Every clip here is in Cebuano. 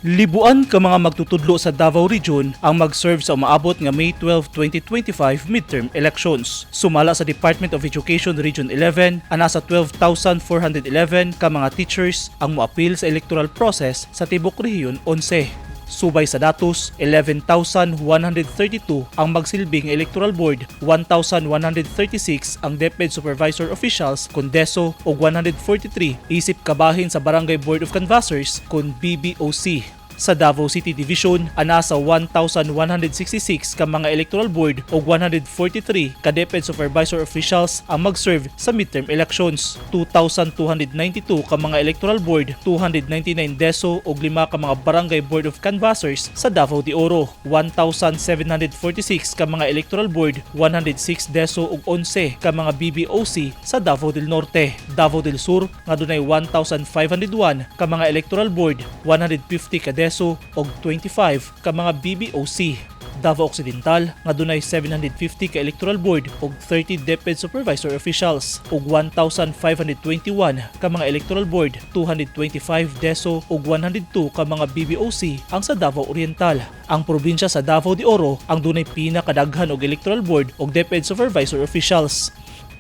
Libuan ka mga magtutudlo sa Davao Region ang mag-serve sa umaabot nga May 12, 2025 midterm elections. Sumala sa Department of Education Region 11, ang nasa 12,411 ka mga teachers ang moapil sa electoral process sa tibok Rehiyon 11. Subay sa datos, 11,132 ang magsilbing electoral board, 1,136 ang DepEd supervisor officials kon DESO ug 143 isip kabahin sa Barangay Board of Canvassers kon BBOC. Sa Davao City Division, anasa 1,166 ka mga electoral board ug 143 ka DepEd supervisor officials ang mag-serve sa midterm elections. 2,292 ka mga electoral board, 299 DESO ug 5 ka mga barangay board of canvassers sa Davao de Oro. 1,746 ka mga electoral board, 106 DESO ug 11 ka mga BBOC sa Davao del Norte. Davao del Sur nga dunay 1,501 ka mga electoral board, 150 ka DESO ug 25 ka mga BBOC. Davao Occidental nga dunay 750 ka electoral board ug 30 DepEd supervisor officials ug 1,521 ka mga electoral board, 225 DESO ug 102 ka mga BBOC ang sa Davao Oriental. Ang probinsya sa Davao de Oro ang dunay pinakadaghan og electoral board ug DepEd supervisor officials.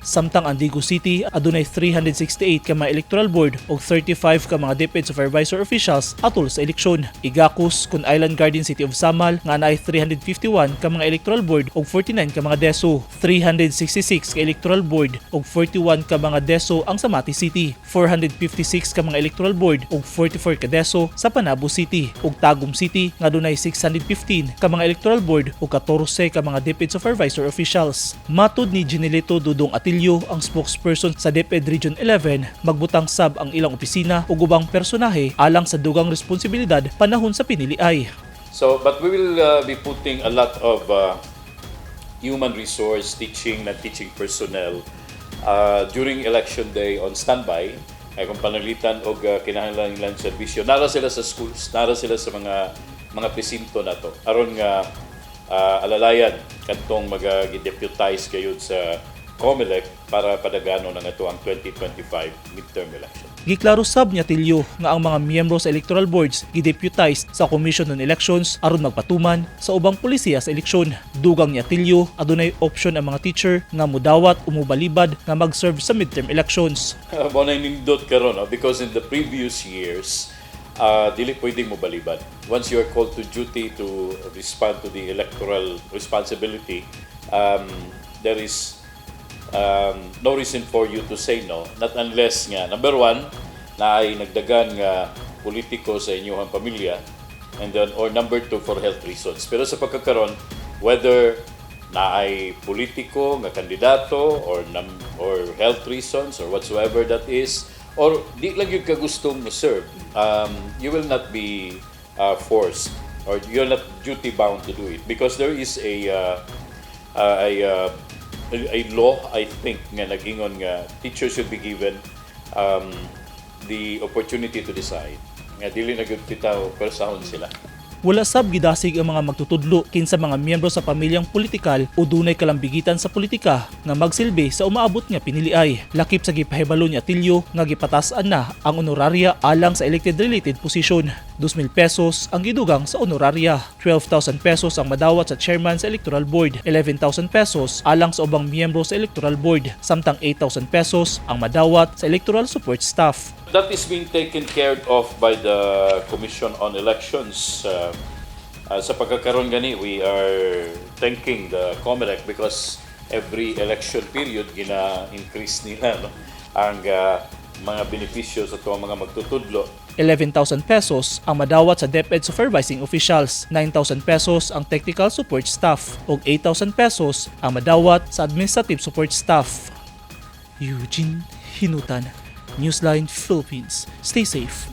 Samtang ang Digos City adunay 368 ka mga electoral board ug 35 ka mga DepEd supervisor officials atol sa eleksyon. Igakos kun Island Garden City of Samal nga naay 351 ka mga electoral board ug 49 ka mga DESO. 366 ka electoral board ug 41 ka mga DESO ang sa Mati City. 456 ka mga electoral board ug 44 ka DESO sa Panabo City ug Tagum City nga dunay 615 ka mga electoral board ug 14 ka mga DepEd supervisor officials. Matud ni Genelito Dudong Atilio, ang spokesperson sa DepEd Region 11, magbutang sab ang ilang opisina ug ubang personahe alang sa dugang responsibilidad panahon sa piniliay. So, but we will be putting a lot of human resource, teaching na teaching personnel during election day on standby. Ay kung pananglitan og kinahanglan nilang serbisyo, nara sila sa schools, nara sila sa mga presinto nato. Aron nga alalayan kadtong maga deputize gayud sa COMELEC para padagano na nga ang 2025 midterm election. Giklaro sab ni Atilio nga ang mga miyembro sa electoral boards gideputize sa Commission on Elections aron magpatuman sa ubang polisiya sa eleksyon. Dugang ni Atilio, adunay option ang mga teacher nga mudawat o mubalibad nga mag-serve sa midterm elections. Mao na nindot karon, no? Because in the previous years, dili pwedeng mobalibad. Once you are called to duty to respond to the electoral responsibility, there is no reason for you to say no, not unless nga, number one, na ay nagdagan nga politiko sa inyong pamilya, and then, or number two, for health reasons. Pero sa pagkakaron, whether na ay politiko nga kandidato or health reasons or whatsoever that is, or di lang gyud ka gustong mo serve, you will not be forced or you're not duty bound to do it because there is a law, I think, nga nagingon nga teachers should be given the opportunity to decide nga dili na gyud bitaw persahon sila. Wala sab gidasig ang mga magtutudlo kinsa mga miyembro sa pamilyang politikal o dunay kalambigitan sa politika nga magsilbi sa umaabot nga piniliay. Lakip sa gipahibalo ni Atilio nga gipatas-an na ang honoraria alang sa elected related position. 2,000 pesos ang gidugang sa honoraria. 12,000 pesos ang madawat sa chairman sa electoral board. 11,000 pesos alang sa ubang miyembro sa electoral board. Samtang 8,000 pesos ang madawat sa electoral support staff. That is being taken care of by the Commission on Elections. Sa pagkakaroon gani, we are thanking the COMELEC because every election period gina-increase nila, no, ang mga benepisyo sa tuwang mga magtutudlo. 11,000 pesos ang madawat sa DepEd supervising officials, 9,000 pesos ang technical support staff ug 8,000 pesos ang madawat sa administrative support staff. Eugene Hinutan, Newsline Philippines. Stay safe.